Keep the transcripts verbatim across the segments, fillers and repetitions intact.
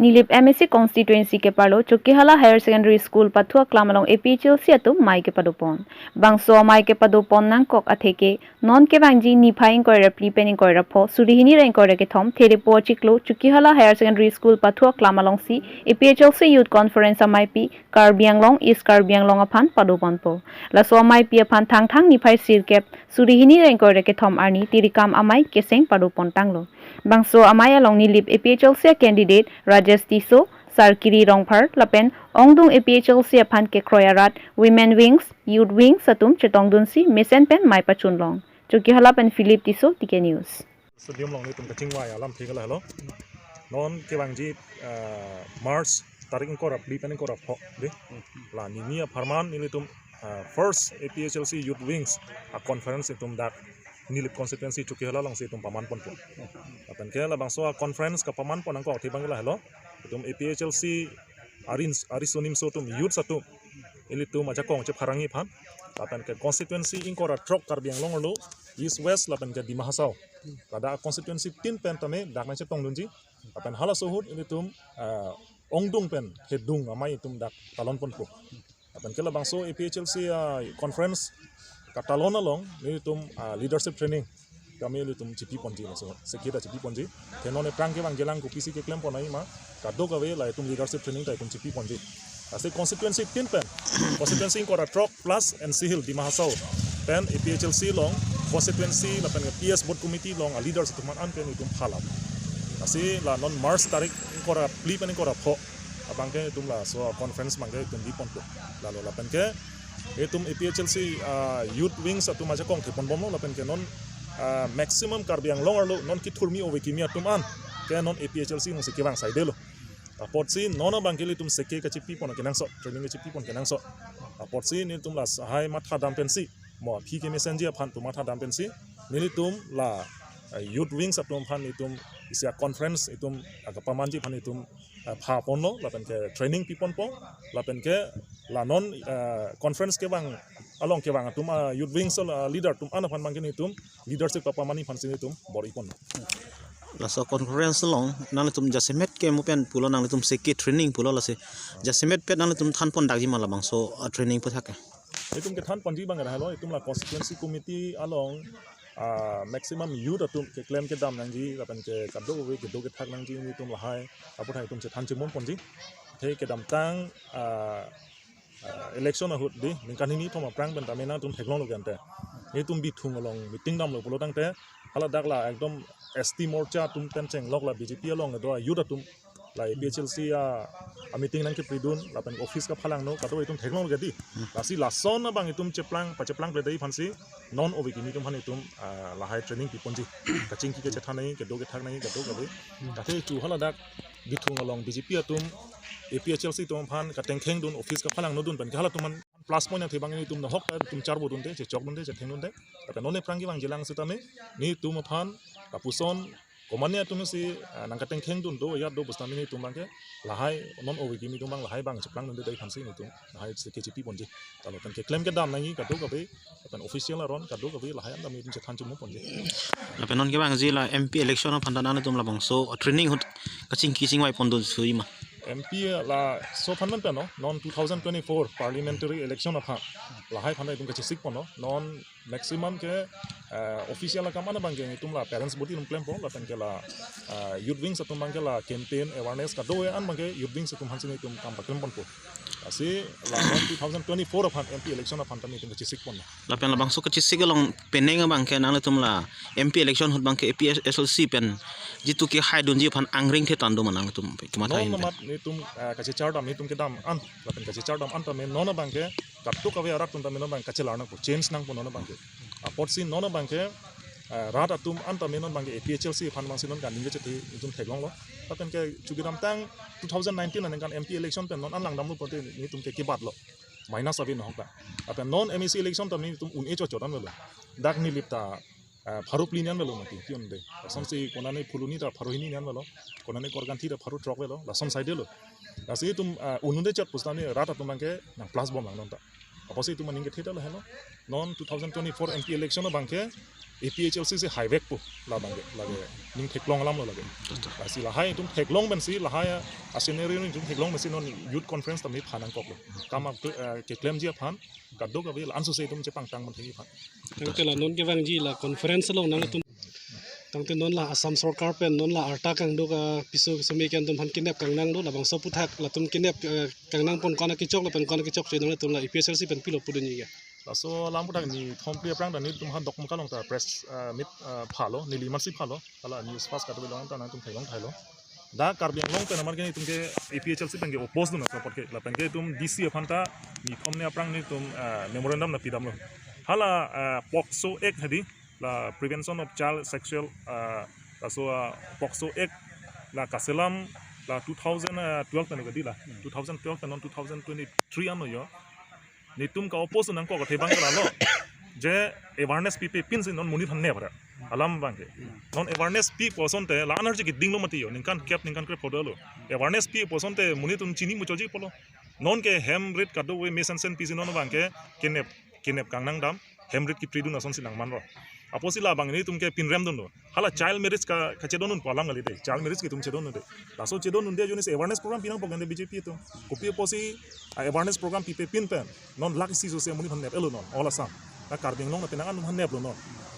Nilip M A C constituency keparlo Chokihola Higher Secondary School pathu aklam along A P H L C atum amei kepadopon. Bangso amei kepadopon nangkok atheke non kevangji niphai ingkoi ra phli pen ingkoi ra pho suri hini ra ingkoi ra kethom Therepo achiklo Chokihola Higher Secondary School pathu aklam alongsi A P H L C Youth Conference ameipi Karbi Anglong, East Karbi Anglong aphan padoponpo. Laso ameipi aphan Thangthang niphai sirkep suri hini ra ingkoi ra kethom arni tirikam amei keseng padopontanglo. Bangso amei along Nilip A P H L C candidate Rajesh Tisso, Sarkiri Rongphar lapen ongdung A P H L C aphan kekroi arat Women Wings, Youth Wings atum chetongdunsi mesen pen amei pachunlong. Chokihola pen Philip Tisso, T K News. Stadium along nelitum kachingvai alamthe ke lahelo. Non kevangji, eh, March tarik ingkoi ra phli pen ingkoi ra pho, dei. La nini apharman nelitum, eh, first A P H L C Youth Wings a conference itum dak Nilip constituency Chokihola alongsi itum pamanponpo. Lapen ke labangso a conference kapamanpon nangkok atheke abang lahelo. Itum A P H L C arin, ariso nimso atum youths atum ilitum ajakong chepharangji aphan. Lapen ke constituency ingkoi ra throk Karbi Anglong arlo, East, West lapen ke Dima Hasao. Ladak constituency tin pen tame dak nangchetongdunji. Lapen halaso ahut ilitum, ah, ongdung pen hedung amei itum dak talonponpo. Lapen ke labangso A P H L C, ah, conference katalon along nelitum, ah, leadership training kami nelitum chipiponji laso. Sekida chipiponji. Te non aphrang kevang jelang kopisi keklempon nangji ma kadokave la itum leadership training ta itum chipiponji. Lasi constituency tin pen, constituency ingkoi ra throk plus N C Hills Dima Hasao pen A P H L C along constituency lapen P S booth committee along a leaders atum an pen itum phalap. Lasi la non March tarik ingkoi ra phli pen ingkoi ra pho abang ke itum laso conference abang ke itum biponpo. Lalo lapen ke itum A P H L C, ah, Youth Wings atum ajakong theponbomlo lapen ke non, ah, maximum Karbi Anglong arlo non kethurmi ove kimi atum an ke non A P H L C alongsi kevang saidelo. Apotsi non abang ke ilitum seke kachipipon kenangsot, training kachipipon kenangsot. Apotsi nelitum lahai mathadam pensi, mo aphi kemesenji aphan tum mathadam pensi nelitum la, eh, Youth Wings atum aphan itum isi a conference itum, eh, kapamanji aphan itum, eh, phaponlo lapen ke training piponpo lapen ke la non, eh, conference kevang along kevang atum, ah, Youth Wings, ah, leader atum an aphan abang ke nelitum leadership kapamanji aphansi nelitum bor-iponlo. Laso conference along nanglitum jasemet ke mo pen pulo nanglitum seke training pulo lasi jasemet pen nanglitum thanpon dakji ma labangso, ah, training aputhak ke? Itum kethanponji abang lahelo, itum la constituency committee along, ah, maximum youth atum keklem kedam nangji lapen ke kadokave kedo kethak nangji nelitum lahai aputhak itum chethan chemunponji. Athe kedamtang, ah, ah, election ahut dei, ningkan hini kethom aphrang pen tame nangtum theklonglo ke ante. Nelitum Bithung along meeting damlo pulo tangte, hala dak la ekdom S T Morcha atum pen chenglok la B J P along kedo a youth atum la A P H L C a, a meeting nangkepridun, lapen office kaphalangno, kadokave itum theklonglo ke dei. Lasi lason abang itum cheplang, pacheplang pledei aphansi, non ove kimi atum aphan itum, ah, lahai training piponji. Kachingki kachethan nangji, kedo kethak nangji, kadokave. Athe chu hala dak Bithung along B J P atum A P H L C atum aphan katengkhengdun office kaphalangnodun pen ke halatum aphan plus point athe abang nelitum nahok ta itum charbodunde, chechokdunde, chethengdunde. Lapen non aphrang kevang jelang setame nelitum aphan lapuson komatne atumsi, ah, nangkatengkhengdun do, ya do pusitame nelitum abang ke lahai non ove kimi atum abang lahai abang cheplangdunde dei aphansi nelitum lahai seke chipiponji. Lalo pen keklem kedam nangji kadokave, lapen official aron kadokave lahai an tame itum chethan chemunponji. Lapen non kevangji la M P election aphan ta nanglitum labangso training ahut kachingki chingvaipondun suji ma? M P laso aphan pen pen no, non two thousand twenty-four parliamentary election aphan lahai aphan itum kachesikponlo, non maximum ke, eh, official akam an abang ke itum la parents body atum klempo, lapen ke la, eh, Youth Wings atum abang ke la campaign awareness kadokave an abang ke Youth Wings atum aphansi itum kam paklemponpo. Lasi la non two thousand twenty-four aphan M P election aphan tame itum kachesikponlo. Lapen labangso kachesik along penang abang ke nanglitum la M P election ahut abang ke A P H L C pen jitu kehaidunji aphan angring the tando ma nanglitum komat? Non hai amat nelitum, eh, kachechardam nelitum kedam an, lapen kachechardam an tame non abang ke kadokave arat atum tame non abang kachelar nangpo, change nangpo non abang ke. Apotsi non abang ke, eh, rat atum an tame non abang ke A P H L C aphan abangsi non kaning kachethe itum theklonglo. Lapen ke chu kedamtang two thousand nineteen aningkan M P election pen non an langdamlo pulote nelitum ke kebatlo. Minus ave nahok ta. Lapen non M A C election tame nelitum un-e chotchot an avelo. Dak Nilip ta, eh, pharo phli ni an avelo mati, ki un-e. Lasonsi konane Phuloni ta pharo hini ni an avelo. Konane Korkanthi ta pharo throk avelo. Lason saidelo. Lasi itum, eh, un-e chot pusitame rat atum abang ke nang plus bomlang non ta. Apotsi itum aning kethe ta lahelo. Non two thousand twenty-four M P election abang ke A P H L C si haivekpo labang ke, lake ning theklong alam lo lake. Lasi lahai itum theklong pensi, lahai a-scenario itum theklong pensi non youth conference tame phan nangkoklo. Kam a, eh, keklemji aphan, kadokave la-an sose itum chepangtang man thekji aphan. Tangte la non kevangji la conference along nangtum. Tangte non la Assam Sorkar pen non la arta kangduk apiso semi ke nangtum aphan kenep kangnang do, labangso aphuthak latum kenep, eh, kangnang pon ko-an akechok lapen ko-an akechok chenang latum la A P H L C pen pilo pudunji ke. Laso alam aphuthak nithom phli aphrang ta nelitum ha Dokmoka along ta press, eh, meet, eh, phalo, neli amatsi phalo, hala news fast kadokave along ta nangtum theklong thailo. Dak Karbi Anglong pen amat ke nelitum ke A P H L C pen ke oppose dun aso apot ke, lapen ke itum D C aphan ta nithom ni aphrang nelitum, eh, memorandum nangpidamlo. Hala, eh, POCSO Act hadi, la Prevention of Child Sexual, eh, laso, eh, POCSO Act la kaselam la two thousand twelve pen kadi la, two thousand twelve pen non two thousand twenty-three ano yo. Nelitum ka-oppose nangkok athe abang ke lalo. Je awareness pipe pinsi non monit aphan nep ra alam abang ke. Non awareness pipo asonte la-an arje kedinglo mati yo, ningkan kep ningkan krep pho dolo. Awareness pipo asonte monit atum chini muchotji pulo. Non ke hem rit kadokave mesen sen pisi non abang ke kenep, kenep kangnang dam, hem rit kipri dun asonsi nangmanlo. Apotsi labang nelitum ke pinrem dunlo. Hala child marriage ka, kachedondunpo alam kali de. Child marriage ke itum chedondunde. Laso chedondunde ajoine si awareness program pi nangpo ke nde B J P atum. Kopi apotsi, ah, awareness program pipe pin pen non lakh isi sose monit aphan nep-etlo non, all Assam. Na Karbi Anglong na penang an aphan neplo non.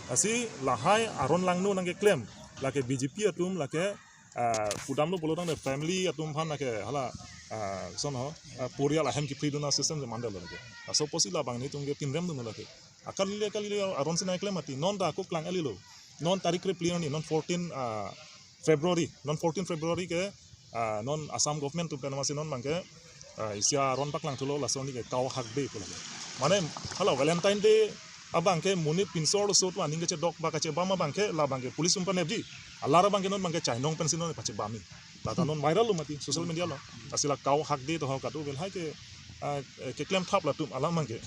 Lasi lahai aron langno nangkeklem, lake B J P atum, lake, ah, pudamlo pulo tangte family atum aphan lake hala, ah, son ho, ah, porial ahem kipri dun a-system je mandetlo lake. Laso apotsi labang nelitum ke pinrem dunlo lake. Akalile akalile aron si nangkeklem mati. Non ta ako klang-etlo. Non tarik krephli arni, non fourteen, ah, February, non fourteen February ke, ah, non Assam government atum pen amatsi non abang ke, ah, isi aron paklang thulo, laso arni ke Cow Hug Day pulo. Mane hala Valentine Day abang ke monit pinso arloso atum aning kachedok ba kachebam abang ke, labang ke police atum panepji. Alar abang ke non abang ke chainong pensi non pachebamji. Lata non viral lo mati social media along. Lasi la Cow Hug Day to ho kadokave lahai ke, ah, keklem thap latum alam abang ke.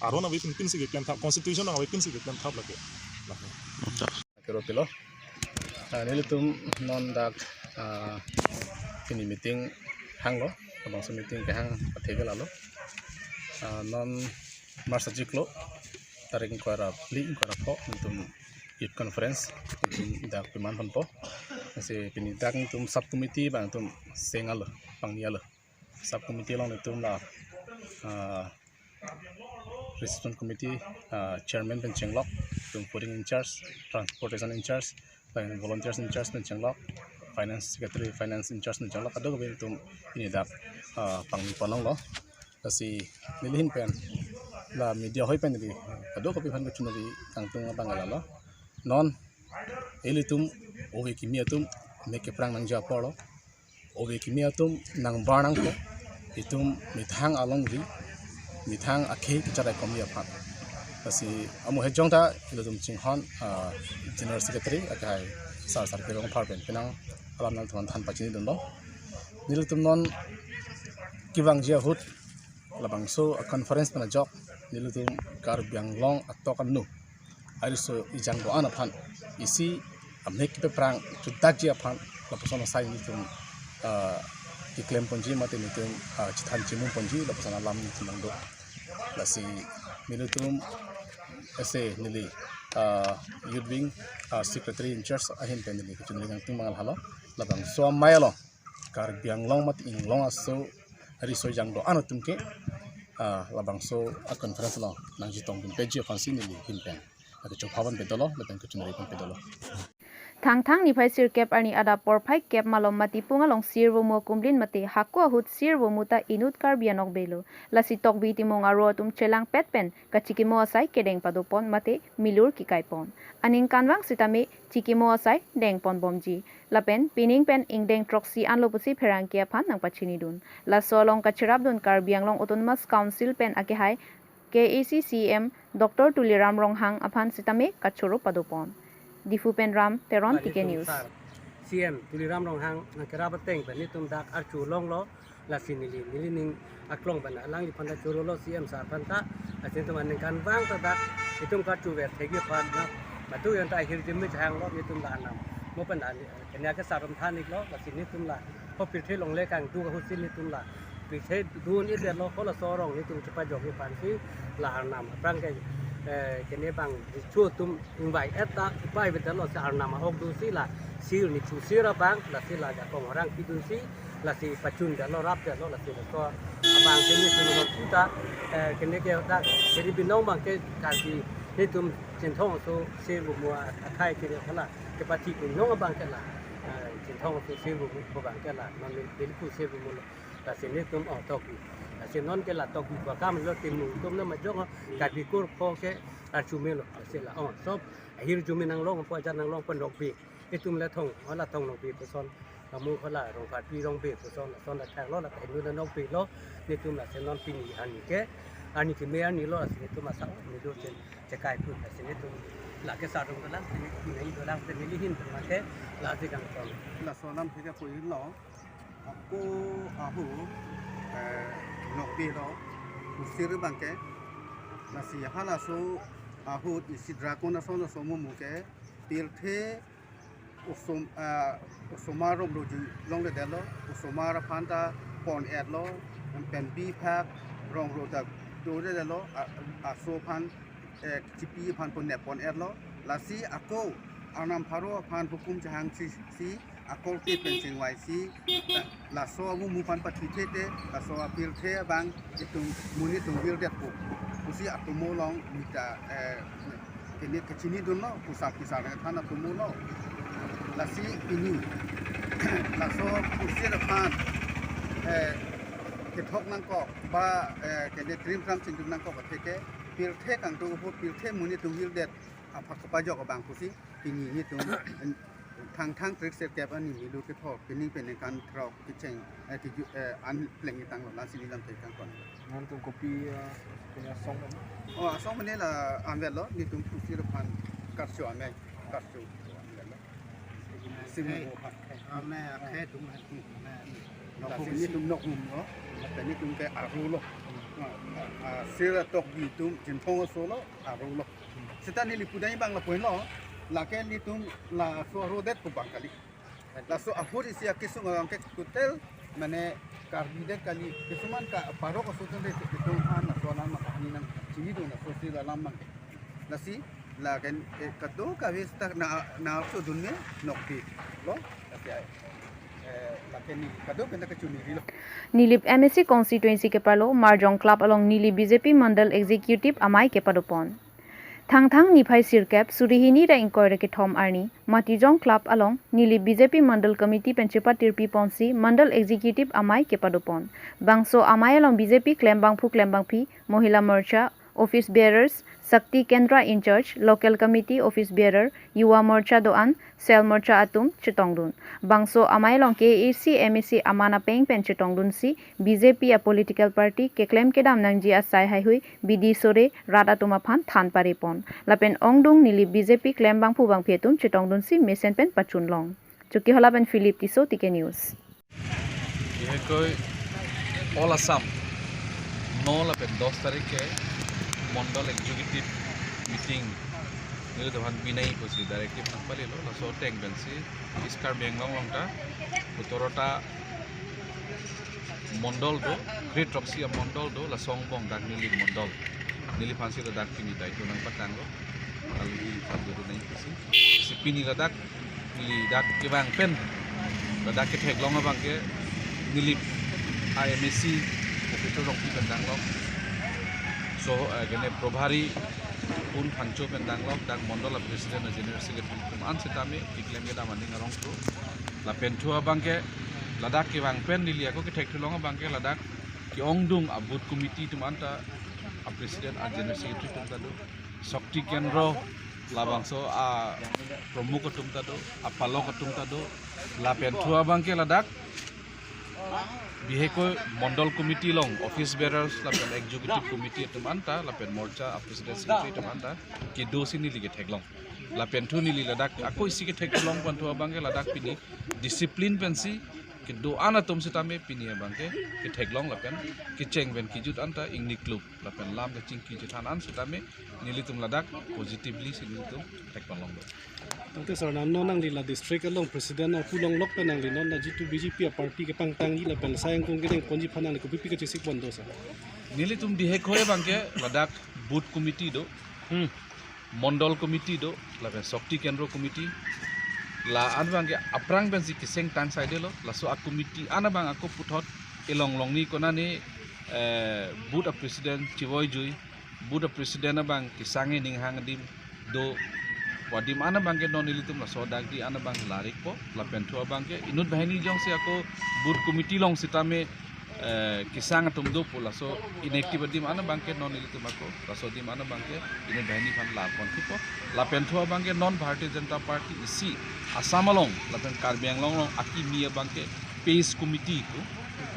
Aron ave pin pinsi keklem thap, constitution ave pinsi keklem thap lake. Kero pilo. Ah, nelitum non dak, ah, pini meeting hanglo, labangso meeting kehang athe ke lalo. Ah, non March achiklo, tarik ingkoi ra phli, ingkoi ra pho, nelitum youth conference, nelitum dak piman ponpo. Lasi pini dak nelitum sub committee abang nelitum seng alo, pangni alo. Sub committee along nelitum la, ah, reception committee, ah, chairman pen chenglok, nelitum fooding in charge, transportation in charge, lapen volunteers in charge pen chenglok, finance secretary, finance in charge pen chenglok, kadokave nelitum pini dak, ah, pangni pon longlo. Lasi neli ahin pen, la media hoi pen neli kadokave aphan kachinari kangtung abang lalo. Non ilitum ove kimi atum mek keprang nangji apor lo. Ove kimi atum nangbar nangpo, itum methang alongri, methang akhei kachari komji aphan. Lasi amu hejong ta ilitum chinghon, ah, General Secretary akehai Sar Sarkir Rongphar pen penang alam nangtum aphan than pachinidunlo. Nelitum non kevangji ahut labangso a-conference pen ajok nelitum Karbi Anglong atok anu ariso ejang do-an aphan, isi amek keprang chudakji aphan lapuson asai nelitum, ah, keklem ponji mate nelitum, ah, chethan chimum ponji lapuson alam nelitum nangdo. Lasi nelitum ese neli, ah, youth wing, ah, secretary in charge ahin pen neli kachinari kangtung mangal halo, labangso amei along Karbi Anglong mate inglong aso ariso ejang do-an atum ke, ah, labangso a-conference along nangchetongdun peji aphansi neli ahin pen kachopha ponpedolo lapen kachinari ponpedolo. Thangthang niphai sirkep arni adap porphai kep malom Matipung along sirvomu akumlin mate hako ahut sirvomu ta inut Karbi anokbe lo. Lasi Tokbi Timung aro atum chelangpet pen kachikimo asai kedeng padopon mate milur kekaipon. Aningkanvang sitame chikimo asai dengponbomji. Lapen pining pen ingdeng throksi anlo pusi pherangke aphan nangpachinidun. Laso along kacherapdun Karbi Anglong Autonomous Council pen akehai K A A C C E M Doctor Tuliram Ronghang aphan sitame kachoro padopon. Diphu pen Ram Teron, T K News. C E M Tuliram Ronghang nangkerap ateng pen nelitum dak archu longlo. Lasi neli, nelining aklong pen alangliphan ta chorolo C E M sir aphan ta. Lasi nelitum aningkanvang ta dak itum kachuver thekji aphan na, matu yang ta ahirjume chehanglo nelitum la Arnam. Mo pen la kenya ke sir atum than-iklo, lasi nelitum la ho pirthe longle kangduk ahutsi nelitum la pirthe dun-edetlo, ho laso arong nelitum chepajokji aphansi la Arnam aphrang ke Eh, kene bang recho atum ingvai-et ta, ipai bedet lo si arnam ahok dunsi la, sir ni chu sir abang, lasi la jakong orang pidunsi, lasi pachun det lo, rap det lo, lasi laso abang kene tum lo puta, eh, kene ke dak, kene binong abang ke Karbi netum Chinthong aso sir bumu akhai kene hala, kepati binong abang ke la, eh, Chinthong aso sir bumu abang ke la, non Beliku sir bumu lo. Lasi netum, oh, tokbi. Lasi non ke la tokbi pakam lo, tim nung tum na majok, Karbi kur pho ke arjume lo. Lasi la, oh, sob ahirjume nanglong po, ajar nanglong po nokbe. Itum le thong, hala thong nokbe puson. Kamu hala Rongpharpi Rongbe puson, lason la thak lo, la kainu na nokbe lo. Netum lasi non pini arni ke, arni keme arni lo, lasi netum asa, oh, netum che, chekai pu, lasi netum la ke sarung dolang, netum nai dolang, neli hin tum ke, lasi kang tong. Laso alam thik ke pu lo. Ako ahut, eh, nokbe lo, kusir abang ke, lasi halaso ahut isi drakon ason ason mumu ke, pirthe osom, ah, osomar romlo ji longledet lo, osomar aphan ta pon-et lo, pen biphak rongro ta doledet lo, a, aso aphan eh, chipi aphan pon nep pon-et lo. Lasi ako arnam pharo aphan hukum chehangsi, si akorte pen chingvaisi, eh, laso amumu aphan pathithe te, laso apirthe abang itum monit atum virdetpo pusi atomo along mita, eh, kene kachinidun lo, pusar pisar than atomo lo. Lasi pini laso kusir aphan, eh, kethok nangkok ba, eh, kene trim tram chingdun nangkok atheke, pirthe kangtung ahut pirthe monit atum virdet aphak kapajok abang pusi pini netum Thangthang tarik sirkep arni Milur kethor, pini pen ningkan throk kecheng, eh, keju, eh, an pleng itang lo, lasi neli lam thek kangkon. Nangtum kopi, eh, punya song kan? Oh, asong mene la anvet lo, netum kusir aphan karcho amei, karcho amei lo. Simu Hey. Aphan. Ame akhai atum hai. Ame. Lasi netum nok mum lo, lapen netum ke aro lo. Ah, ah, sir atokbi atum Chinthong aso lo, aro lo. Seta neli pudai bang lapu-en lo, lake netum laso arodet pu bang kali. Laso ahut isi akesung abang ke total mane Karbi det kali, kisuman ka parok aso atum det ketum aphan laso alam kahani nangchinidun laso sir alam abang ke. Lasi laken, eh, kadokave seta na, na chodun me nokbe lo, lasi ai. Eh, laken ni kadokave ta kachuniri lo. Nilip M A C constituency keparlo Marjong Club along neli B J P Mandal Executive amei kepadopon. Thangthang niphai sirkep suri hini ra ingkoi ra kethom arni, Matijong Club along neli B J P Mandal Committee pen chepatirpi ponsi Mandal Executive amei kepadopon. Bangso amei along B J P klembangphu klembangpi, Mohila Morcha, Office Bearers, Shakti Kendra in charge, Local Committee Office Bearer, Yuva Morcha do-an, Cell Morcha atum chetongdun. Bangso amei along K A A C M A C aman apeng pen chetongdunsi B J P a political party keklem kedam nangji asai haihui bidi sore rat atum aphan than parepon. Lapen ongdung neli B J P klembangphu bangpi atum chetongdunsi mesen pen pachunlong. Chokihola pen Philip Tisso, T K News. বিশেষকৈ all Assam ন লাপেন দহ তাৰিখে মণ্ডল executive meeting nelitum aphan binai pusi directive nangpalilo, laso ateng pensi East Karbi Anglong along ta সোতৰটা মণ্ডল do, kre-throksi amondol do, laso angbong dak neli mondol. Neliphansi ladak pini daito nangpatanglo. Kali phan do nai pusi. Si pini ladak neli dak kevang pen, ladak ketheklong abang ke neli I M A C Professor Rongpi pen danglong. So, eh, kene Probhari Pun Phangcho pen danglong, dak mondol a President a General Secretary atum an setame keklem kedam aning arong pro. Lapen thu abang ke ladak kevang pen neli ako kethektheklong abang ke ladak ke-ongdung a booth committee atum anta, a President a General Secretary atum ta do, Shakti Kendra labangso a Pramukh atum ta do, a Palok atum ta do, lapen thu abang ke ladak biheikoi Mondol Committee along Office Bearers lapen Executive Committee atum anta, lapen Morcha a President Secretary atum anta kedosi neli ketheklong. Lapen thu neli ladak ako isi ketheklong pen thu abang ke ladak pini discipline pensi kedo-an atum setame pini abang ke ketheklong lapen kecheng pen kejut anta ingni klub lapen lam kachingki chethan an setame nelitum ladak positively si nelitum thekpalonglo. Tangte sir, nang non nangli la district along president nangpulonglok pen nangli non la jitu B J P a party kepangtangji lapen sayang kung kedeng ponji aphan nangli kopipi kachesik pon do sir? Nelitum biheikoi abang ke ladak booth committee do, Hmm. Mondol committee do, lapen Shakti Kendro committee. La-an abangke aphrang pensi keseng tang saidelo, laso a-committee an abang ako puthot elong longni konane, eh, booth a-president chevoi jui, booth a-president abang kesang ening hang adim do, pu adim an abangke non nelitum laso adakji an abang larikpo, lapen thu abangke inut banghini jongsi ako booth committee along sitame eh, kesang atum do pu laso inactive adim an abangke non nelitum ako, laso adim an abangke inut banghini aphan larpon thupo. Lapen thu abangke non Bharatiya Janata Party isi Assam along lapen Karbi Anglong along akimi abangke PACE committee pu,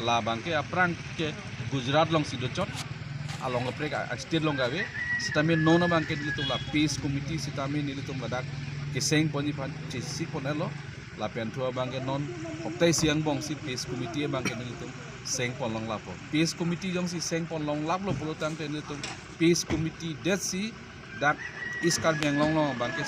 labangke aphrang ke Gujarat alongsi dochot, along kaprek a-, a-state along kave, sitame non abangke nelitum la PACE committee sitame nelitum ladak keseng ponji aphan chesik ponlo. Lapen thu abangke non hoptai isi angbongsi PACE committee abangke nelitum seng pon longlappo. PACE committee jongsi seng pon longlaplo pulo tangte nelitum PACE committee detsi dak East Karbi Anglong along abangke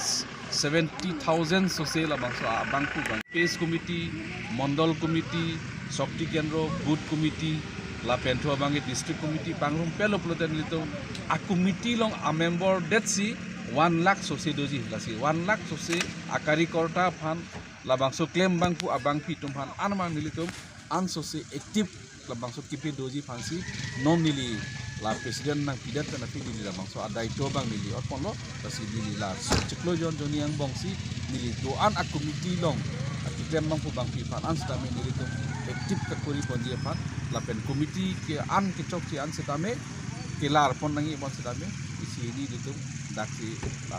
seventy thousand sose labangso abangphu abang. PACE committee, Mondol committee, Shakti Kendro, booth committee, lapen thu abangke district committee pangrumpetlo pulote nelitum a-committee along a-member detsi one lakh sose doji, lasi one lakh sose a-karyakarta aphan labangso klem abangphu abangpi atum aphan an abang nelitum an sose active labangso kepi doji aphansi non neli la president nangpidet pen aphi neli labangso adaito abang neli orponlo, lasi neli laso chiklo jon jonni angbongsi neli do-an a-committee along a-keklem abangphu abangpi aphan an sitame nelitum active kakori ponji aphan lapen committee ke-an kechokche an sitame kelar pon nangji aphan sitame isi nelitum daksi la